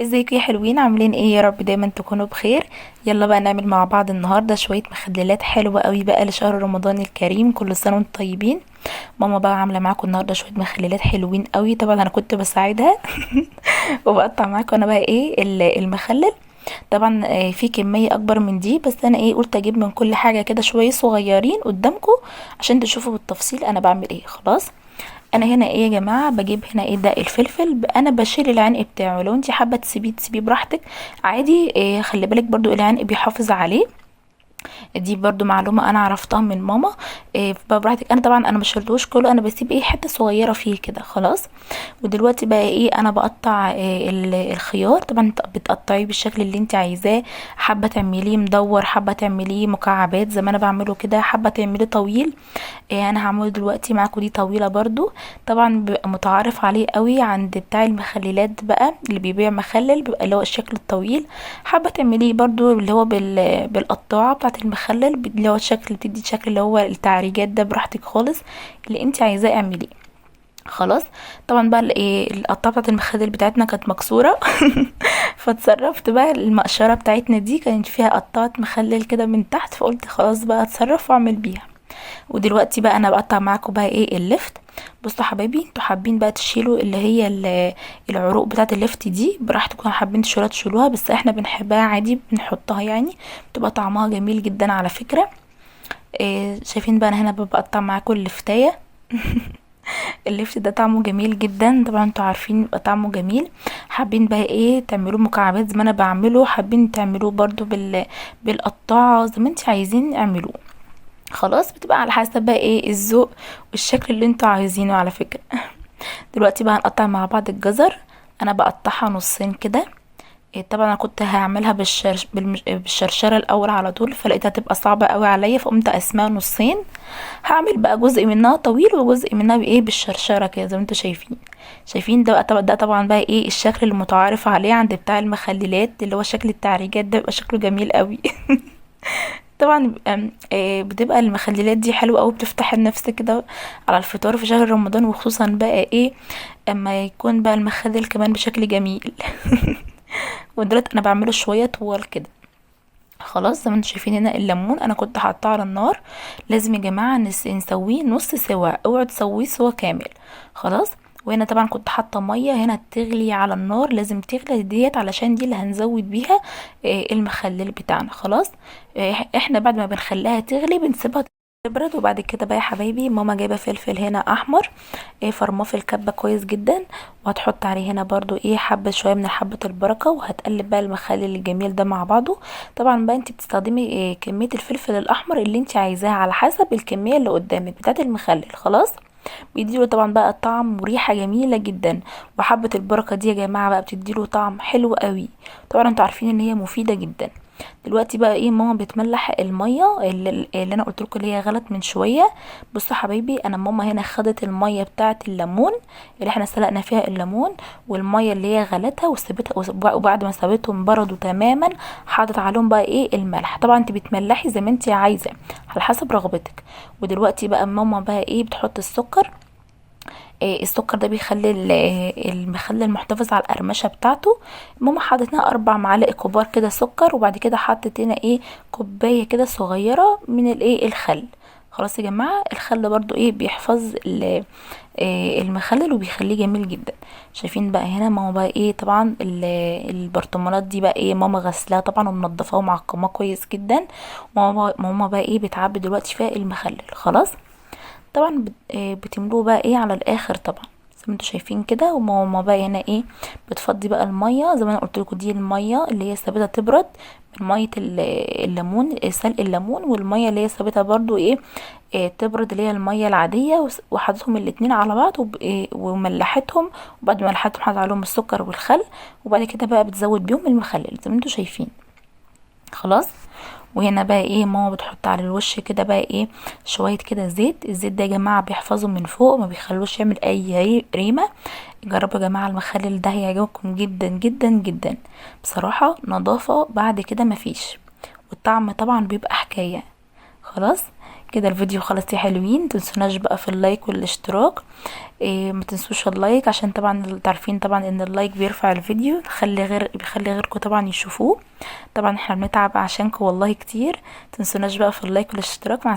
ازيكم يا حلوين؟ عاملين ايه؟ يا رب دايما تكونوا بخير. يلا بقى نعمل مع بعض النهارده شوية مخللات حلوة قوي بقى لشهر رمضان الكريم. كل سنة وانتم طيبين. ماما بقى عامله معاكم النهارده شوية مخللات حلوين قوي، طبعا انا كنت بساعدها وبقطع معاكم انا بقى ايه المخلل. طبعا في كمية اكبر من دي، بس انا ايه قلت اجيب من كل حاجة كده شوية صغيرين قدامكم عشان تشوفوا بالتفصيل انا بعمل ايه. خلاص انا هنا ايه يا جماعة، بجيب هنا ايه ده الفلفل، انا بشيل العنق بتاعه. لو انت حابة تسيبيه تسيبيه براحتك عادي، إيه خلي بالك برضو العنق بيحافظ عليه، دي برضو معلومة انا عرفتها من ماما. إيه براحتك. انا طبعا انا ما شلتوش كله، انا بسيب ايه حتة صغيرة فيه كده خلاص. ودلوقتي بقى ايه انا بقطع إيه الخيار. طبعا بتقطعيه بالشكل اللي انت عايزاه، حابة تعمليه مدور، حابة تعمليه مكعبات زي ما انا بعمله كده، حابة تعمليه طويل. إيه انا هعمله دلوقتي معاكم دي طويلة برضو. طبعا بيبقى متعارف عليه قوي عند بتاع المخللات بقى اللي بيبيع مخلل، بيبقى اللي هو الشكل الطويل. حابة تعمليه برضو اللي هو بالقطاعه بتاعه المخلل، اللي هو الشكل بتدي الشكل اللي هو التعريجات ده، براحتك خالص اللي انت عايزاه اعمليه. خلاص طبعا بقى ايه القطاعه بتاعه المخلل بتاعتنا كانت مكسورة فاتصرفت بقى. المقشره بتاعتنا دي كانت فيها قطاعه مخلل كده من تحت، فقلت خلاص بقى اتصرف واعمل بيها. ودلوقتي بقى انا بقطع معاكم بقى ايه اللفت. بصوا حبايبي، انتوا حابين بقى تشيلوا اللي هي العروق بتاعه اللفت دي براحتكم، حابين تشيلوها تشيلوها، بس احنا بنحبها عادي بنحطها، بتبقى طعمها جميل جدا على فكرة. إيه شايفين بقى انا هنا بقطع معاكم اللفتايه اللفت ده طعمه جميل جدا، طبعا انتوا عارفين بيبقى طعمه جميل. حابين بقى ايه تعملوه مكعبات زي ما انا بعمله، حابين تعملوه برضو بالقطاعه زي ما انتوا عايزين اعملوه. خلاص بتبقى على حسب بقى ايه الذوق والشكل اللي انتوا عايزينه على فكرة. دلوقتي بقى هنقطع مع بعض الجزر. انا بقطعها نصين كده. طبعا انا كنت هعملها بالشرشره الاول على طول، فلقيتها تبقى صعبة قوي عليا، فقمت اقسمها نصين. هعمل بقى جزء منها طويل وجزء منها بايه بالشرشره كده زي ما انتوا شايفين. شايفين ده بقى ده طبعا بقى ايه الشكل المتعارف عليه عند بتاع المخللات، اللي هو شكل التعريجات ده، بيبقى شكله جميل قوي طبعا بتبقى المخللات دي حلوة قوي، بتفتح النفس كده على الفطار في شهر رمضان، وخصوصا بقى ايه اما يكون بقى المخلل كمان بشكل جميل ودلوقتي انا بعمله شوية طوال كده. خلاص زي ما انتم شايفين هنا الليمون انا كنت حاطاه على النار. لازم يا جماعة نسويه نص سوا، اوعوا تسويه سوا كامل. خلاص وهنا طبعا كنت حاطه مية هنا تغلي على النار، لازم تغلي ديت علشان دي اللي هنزود بيها المخلل بتاعنا. خلاص احنا بعد ما بنخليها تغلي بنسيبها تبرد. وبعد كده بقى يا حبايبي ماما جايبه فلفل هنا احمر، فرماه في الكبه كويس جدا، وهتحط عليه هنا برضو ايه حبه شوية من حبه البركة، وهتقلب بقى المخلل الجميل ده مع بعضه. طبعا بقى انت بتستخدمي كمية الفلفل الاحمر اللي انت عايزاها على حسب الكمية اللي قدامك بتاعه المخلل. خلاص بيديله طبعا بقى طعم وريحه جميلة جدا، وحبه البركة دي يا جماعة بقى بتديله طعم حلو قوي. طبعا انتوا عارفين ان هي مفيدة جدا. دلوقتي بقى ايه ماما بتملح المية اللي انا قلت لكم اللي هي غلت من شوية. بصوا حبايبي، انا ماما هنا خدت المية بتاعه الليمون اللي احنا سلقنا فيها الليمون، والمية اللي هي غلتها وسبتها، وبعد ما سابتهم بردوا تماما حاطت عليهم بقى ايه الملح. طبعا انت بتملحي زي ما انت عايزه على حسب رغبتك. ودلوقتي بقى ماما بقى ايه بتحط السكر. السكر ده بيخلي المخلل محتفظ على القرمشه بتاعته. ماما حاطت لنا 4 معالق كبار كده سكر، وبعد كده حطت لنا ايه كوباية كده صغيرة من الايه الخل. خلاص يا جماعة الخل برضو ايه بيحفظ المخلل وبيخليه جميل جدا. شايفين بقى هنا ماما بقى ايه طبعا البرطمانات دي بقى ايه ماما غسلاها طبعا ومنضفاها ومعقماها كويس جدا. ماما بقى ايه بتعبي دلوقتي فيها المخلل. خلاص طبعا بتملوه بقى ايه على الاخر طبعا زي ما انتوا شايفين كده. وماما بقى هنا ايه بتفضي بقى المية زي ما انا قلت لكم، دي المية اللي هي سابتها تبرد من مية الليمون، سلق الليمون، والمية اللي هي سابتها برضو ايه، تبرد اللي هي المية العادية، وحطتهم الاتنين على بعض وملحتهم. وبعد ما ملحتهم حطت عليهم السكر والخل، وبعد كده بقى بتزود بيهم المخلل زي ما انتوا شايفين. خلاص وهنا بقى ايه ماما بتحط على الوش كده بقى ايه شوية كده زيت. الزيت ده يا جماعة بيحفظه من فوق، ما بيخلوش يعمل اي ريمه. جربوا يا جماعة المخلل ده هيعجبكم جدا جدا جدا بصراحة، نظافة بعد كده مفيش، والطعم طبعا بيبقى حكاية. خلاص كده الفيديو خلص يا حلوين. متنسوناش بقى في ال like والاشتراك. ما تنسوش ال like عشان طبعا تعرفين طبعا ان ال like بيرفع الفيديو، بيخلي غيركم طبعا يشوفوه. طبعا احنا بنتعب عشانكم والله كتير. متنسوناش بقى في ال like والاشتراك. مع